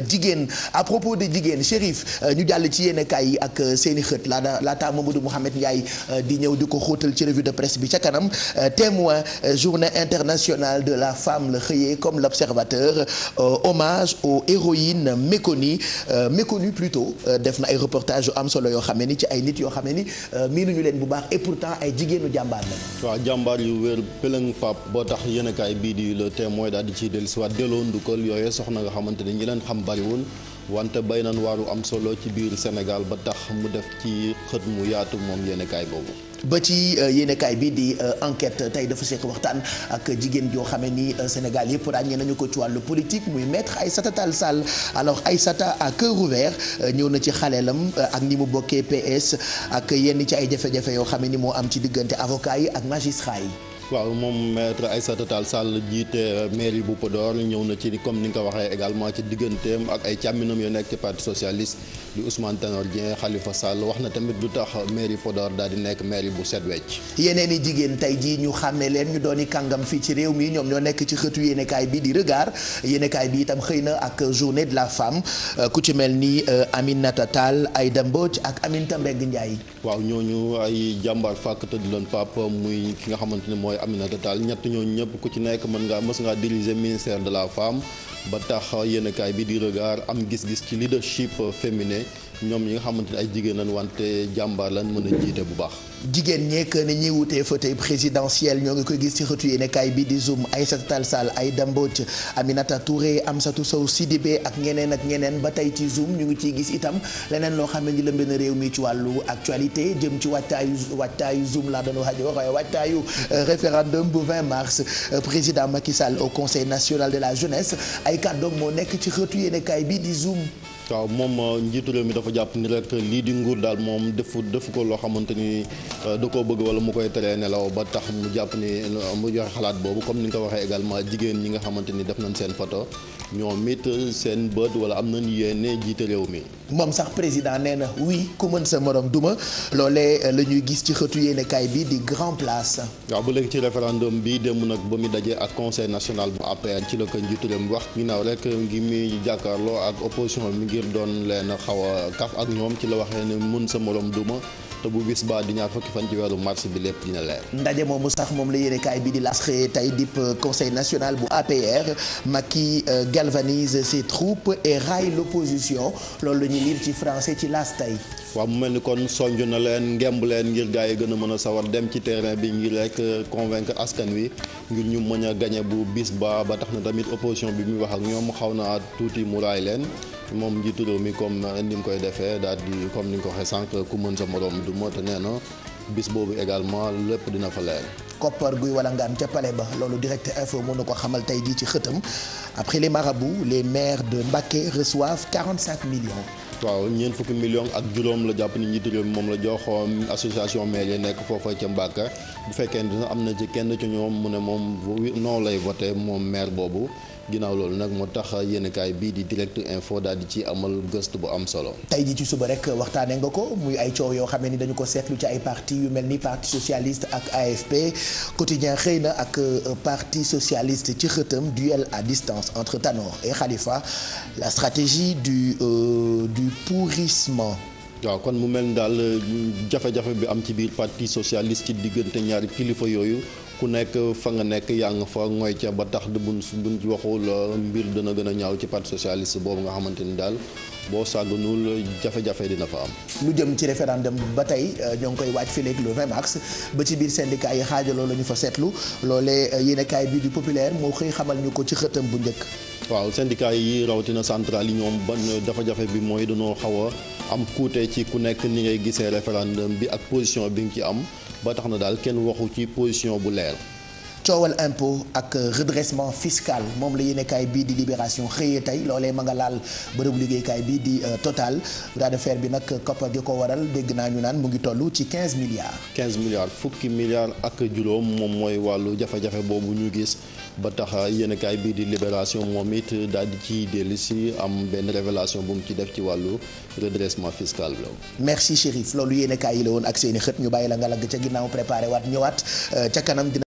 jigéen. À propos de jigéen Chérif ñu jàll ci yéenekaay yi ak seeni xët laata Mamadou Mouhamed Ndiaye di ñëw di ko xóotal ci revue de presse bi ca kanam. Témoin journée internationale de la femme la xëyee comme l'Observateur, hommage aux héroïnes méconnues plutôt. Def na ay reportage yu am solo yoo xam ne ni ci ay nit yoo xam ne ni miinuñu leen bu baax et pourtant ay jigéenu jàmbaar la. waaw jàmbaar yu wér pëlëng pap boo tax yéenekaay bii di Le Témoin daal di ciy dellusiwaat delloo ndukkal yooyee soxna nga xamante ne ñi leen xam bariwul wante bay nañ waaru am solo ci biir Sénégal ba tax mu def ci xët mu yaatu moom yéenekaay boobu. ba ci yéenekaay bi di enquête tey dafa seq waxtaan ak jigéen joo xamee ni Sénégal yëpp ràññee nañu ko ci wàllu politique muy maître Aïssata Tall Sall. Alors Aïssata à cœur ouvert ñëw na ci xaleelam ak ni mu bokkee PS ak yenn ci ay jafe-jafe yoo xam ni moo am ci diggante avocat yi ak magistrat yi. waaw moom maître Aïssata Tall Sall jiite mairie bu Podor ñëw na ci comme ni nga ko waxee également ci digganteem ak ay càmminam yu nekk ci parti socialiste di Ousmane Tanor Dieng Khalifa Sall wax na tamit lu tax mairie Podor daal di nekk mairie bu set wecc. yeneen i jigéen tey jii ñu xàmmee leen ñu dooni kàngam fii ci réew mi ñoom ñoo nekk ci xëtu yéenekaay bi di Regard yéenekaay bi itam xëy na ak journée de la femme ku ci mel ni Aminata Tall Aïda Mbodj ak Aminata Mbengue Ndiaye. waaw ñooñu ay jàmbaar fàkk te di leen pap muy ki nga xamante ne mooy Aminata Tall ñett ñooñu ñëpp ku ci nekk mës ngaa diriger ministère de la femme ba tax yéenekaay bi di Regard am gis-gis ci leadership féminin ñoom ñi nga xamante ne ay jigéen lañ wante jàmbaar lañ mën a jiite bu baax. jigéen ñekk ni ñuy wutee fauteuil présidentiel ñoo ngi koy gis ci xëtu yéenekaay bi di Zoom Aïssata Tall Sall Aïda Mbodj Aminata Touré Amsatou Sow Sidibé ak ñeneen ba tey ci Zoom ñu ngi ciy gis itam leneen loo xam ne ni lëmbe na réew mi ci wàllu actualité jëm ci waajtaayu Zoom laa doon wax waaye waajtaayu référendum bu 20 mars président Macky Sall au conseil national de la jeunesse ay kàddoom moo nekk ci xëtu yéenekaay bi di Zoom. waaw moom njiitu réew mi dafa jàpp ni rek lii di nguur daal moom defu ko loo xamante ni da koo bëgg wala mu koy teree nelaw ba tax mu jàpp ni mu joxe xalaat boobu comme ni nga ko waxee également jigéen ñi nga xamante ni def nañ seen photo ñoom it seen bët wala am nañ yéene jiite réew mi. moom sax président nee na oui ku mën sa morom duma loolee la ñuy gis ci xëtu yéenekaay bi di Grand Place. waaw ba léegi ci référendum bi démb nag ba mu dajee ak conseil national bu APR ci la ko njiitu réew mi wax ginnaaw rek ngi muy jàkkaarloo ak opposition mi ngir doon leen xaw a kaf ak ñoom ci la waxee ne mën sa morom duma te bu bis ba di ñaar fukki fan ci weeru mars bi lépp dina leer. ndaje moomu sax moom la yéenekaay bi di las xëyee tey dip conseil national bu APR Macky galvanise ses troupes et raille l'opposition loolu la ñuy lire ci français ci las tey. waaw mu mel ni kon sonj na leen ngemb leen ngir gars yi gën a mën a sawar dem ci terrain bi ngir rek convaincre askan wi ngir ñu mën a gañe bu bis ba tax na tamit opposition bi muy wax ak ñoom xaw na tuuti mu raay leen. moom njiitu réew mi comme ni mu koy defee daal di comme ni nga ko waxee sànq ku mën sa morom du moo te nee na bis boobu également lépp dina fa leer. koppar guy wala ngaan ca palais ba loolu direct info mën na ko xamal tey jii ci xëtam après les marabouts les maires de Mbacké reçoivent 45 millions. waaw ñeent fukki millions ak juróom la jàpp ni njiitu réew mi moom la jox association maire yi nekk foofa ca Mbacké bu fekkee ne am na ci kenn ci ñoom mu ne moom non lay voté moom maire boobu. ginnaaw loolu nag moo tax yéenekaay bii di direct info daal di ci amal gëstu bu am solo. tey ji ci suba rek waxtaanee nga ko muy ay coow yoo xam ne ni dañu ko seetlu ci ay parti yu mel ni parti socialiste ak AFP quotidien xëy na ak parti socialiste ci xëtam duel à distance entre Tanor et Khalifa la stratégie du pourrissement. waaw kon mu mel ni daal jafe-jafe bi am ci biir parti socialiste ci diggante ñaari kilifa yooyu ku nekk fa nga nekk yaa nga fa ngooy ca ba tax buñ ci waxul mbir dana gën a ñaaw ci parti socialiste boobu nga xamante ni daal boo sàgganul jafe-jafe dina fa am. lu jëm ci référendum ba tey ñoo ngi koy waaj fii léegi le 20 mars ba ci biir syndicat yi xaajaloo la ñu fa seetlu loolee yéenekaay bi du populaire moo xëy xamal ñu ko ci xëtam bu njëkk. waaw syndicat yi rawatina centrale yi ñoom ban jafe-jafe bi mooy dañoo xaw a am kuute ci ku nekk ni ngay gisee référendum bi ak position bi nga ci am ba tax na daal kenn waxu ci position bu leer. coowal impôt ak redressement fiscal moom la yéenekaay bii di Libération xëyee tey loolee ma nga laal bërëbu liggéeykaay bii di Total bras de fer bi nag koppar gi ko waral dégg naa ñu naan mu ngi toll ci 15 milliards. 15 milliards fukki milliards ak juróom moom mooy wàllu jafe-jafe boobu ñu gis ba tax yéenekaay bii di Libération moom it daal di ci dellu si am benn révélation bu mu ci def ci wàllu redressement fiscal bi. merci Chérif loolu yéenekaay yi la woon ak seeni xët ñu bàyyi la nga lagg ca ginnaaw préparé waat ñëwaat ca kanam.